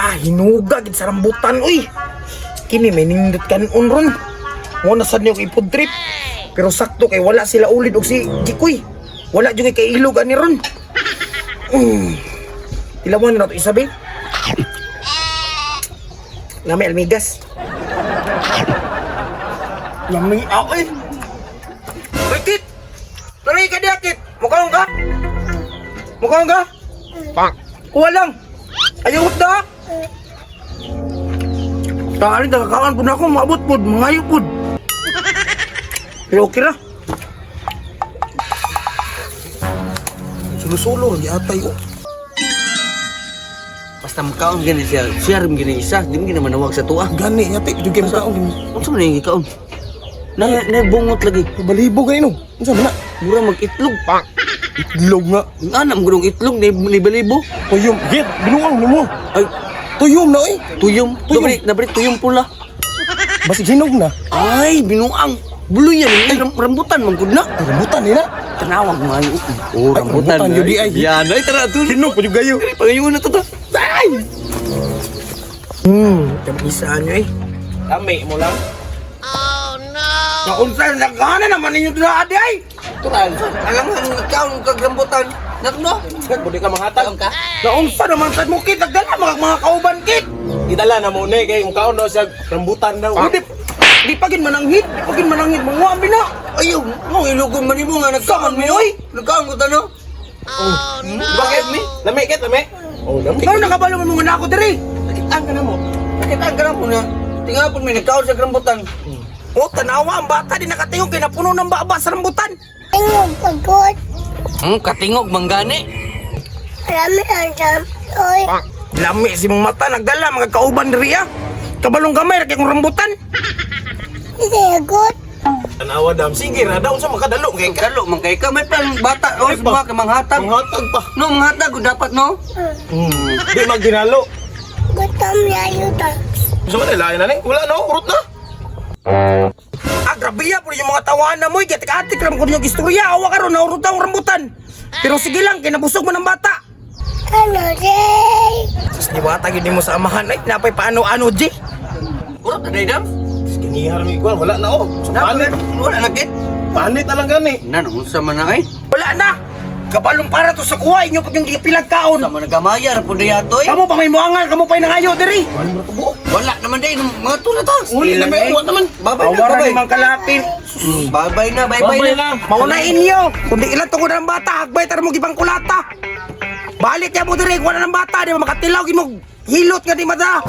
Ah, hinuga gid sa rambutan uy. Kini may nindot kanon ron. Mo na sad niyo kay food trip. Pero sakto kay wala sila ulid og si Jikoy. Wala jud kay ilog ani ron. Tilawan na to isabi. Lami almigas. Lami ako eh. Uy, Kit! Tuloy ka diya, Kit! Mukhang ka? Mukhang ka? Pak. Kuha lang. Ayaw na. Tari, nakakaan po na ako. Maabot po. Mangayo po. Pero okay ra. Sulo-sulo, di atay oh. Basta makaon gani siya. Siya rin gani isa, di mo gina manawag sa tuwa. Gani, yati. Yung game kaon. Unsa man yung gikaon? Na na bungot lagi. Balibo gani no. Unsa man na? Mura mag itlog. Pak. Itlog nga. Ang anak mo gudong itlog ni ni balibo. Tuyom. Git, binuang mo. Ay, Tuyom na oy. tuyom. Tuyom. Nabalik, nabalik tuyom pula. Basig hinog na. Ay, binuang. Bulo yan. Ay, rambutan man gud na. Ay, rambutan ni na. Tanawag mo ayo. Oh, Ay, rambutan yun di ay. Yan ay tara to. Hinog pa yung gayo. Pangayon na to ta. Ay! Kamisa nyo eh. Lami mo lang. Naunsa, nagana naman ninyo doon adi ay. Turan. Alam mo ang kaon kag rambutan. Nakno. Budi ka manghatag. ka. Naunsa naman sad mo kit, nagdala mga kauban kit. Gidala na mo ni kay ung kaon daw siya rambutan daw. Di, di pa gin mananghid, di pa gin mananghid, manguha ang bina. Ayaw, mo ilugon man nimo nga nagkaon mi oy. Nagkaon ko tano. Oh, bakit mi? Lami kit, lami. Oh, lami. Ikaw nakabalo man mga nako diri. Nakitaan ka na mo. Nakitaan ka na mo na. Tingapon may nagkaon sa rambutan. O, tanawa ang bata, di nakatingog kay napuno ng baba sa rambutan. Tingog pagod. Katingog manggani. Marami ang sampoy. Pak. Lami si mong mata, nagdala mga kauban diri ah. Kabalong gamay, ra kay kong rambutan. Sigot. Tanawa dam. Sige ra daw unsa makadalo kay ka. Dalo man kay ka may pang bata o Ay, pa. mga ka manghatag. Manghatag pa. No, manghatag gud dapat no. Di magginalo. Gutom yayo ta. Unsa man lain na ni? Wala na, urot na. Ah, grabe ya, puro yung mga tawanan mo, gatik-atik ram ko yung istorya, awa karon naurot ang rambutan. Pero sige lang, kinabusog mo ng bata. Ano day? Sus, diwata gid nimo sa amahan, ay, napay paano-ano, G. Urot na day dam. Kiniha ra mi kuan, wala na oh. Sa panit. Wala na kit. Panit alang gani. Na no, unsa man na ay? Wala na! Kabalong para to sa kuha, inyo pag yung pinagkaon. Unsa man nagamaya ra pud yato eh. Kamu pa may muangal, kamu pa nangayo diri. Wala naman day mga tula ta. Uli na may uwa naman. Babay na, Awara babay. ni Mang Kalapin. Babay na, bye bye Babay na. na. Mauna inyo. Kundi ilan tungod ng bata, hagbay tara mo gibang kulata. Balik ya mo diri, wala ng bata, di ba makatilaw gimog hilot nga di mata.